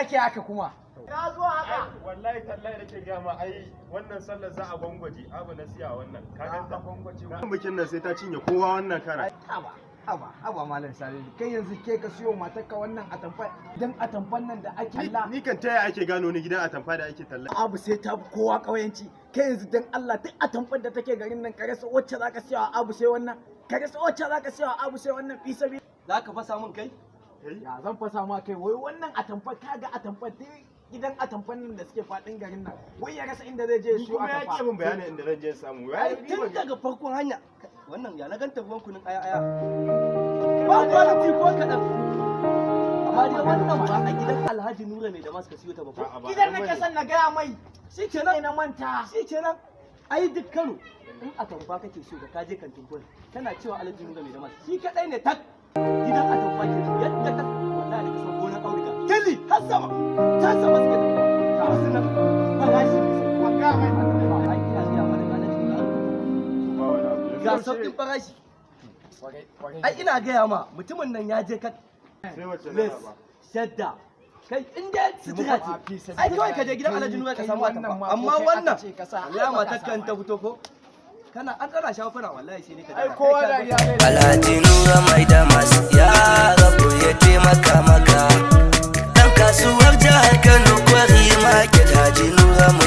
Ake haka kuma? Na zuwa haka. Wallahi tallahi nake gaya ma, ai wannan sallar za a gwangwaje abu na siya wannan. Ka ganta? Gwangwaje. Bikin nan sai ta cinye kowa wannan kara. Haba, haba, haba, Malam Salisu. Kai yanzu ke ka siyo matarka wannan atamfa, dan atamfan nan da ake talla. Ni kan taya ake gano ni gidan atamfa da ake talla? Abu sai ta fi kowa ƙauyanci. Kai yanzu dan Allah, duk atamfar da take garin nan ka rasa wacce zaka siya wa Abu sai wannan? Ka rasa wacce zaka siya wa Abu sai wannan, fi sabi? Za ka fasa min kai? Ya zan fasa ma kai? Wai wannan atamfar, kaga atamfar, duk gidan atamfar nan da suke faɗin garin nan, wai ya rasa inda zai je ya Ni siyo kuma ya atamfa. ke min bayanin inda zan je samu. Ai tun daga farkon hanya wannan ya na ganta ruwan kunun aya aya, ba quality ko kaɗan. Amma dai wannan ba a gidan Alhaji Nura mai da masu ka siyo ta ba ko? Gidan nake son na gaya mai. Shi kenan. Sai na manta. Shi kenan. Ai duk Kano in atamfa kake so, da ka je kantin kwari kana cewa Alhaji Nura mai da masu, shi kadai ne tak gidan atamfa ke. Yadda ka wallahi da ka san gonar auduga, tili har sama ta sama suke tafiya, ga su nan, farashi mai sauki. Ban gaya mai. Ai ina gaya mana, Alhaji Nura ga sauƙin farashi. Ai ina gaya ma, mutumin nan ya je ka Sai wacce na les ba. shadda, kai in dai sutura ce, ai kawai ka je gidan Alhaji Nura ka samu atamfa. Amma wannan wallahi matar kan ta fito ko kana an tsara shawo kana, wallahi sai ne ka Ai kowa dariya zai. Alhaji Nura mai Damas, ya Rabu ya taimaka maka. Dan kasuwar jihar Kano, Kwari Market, Haji Nura mai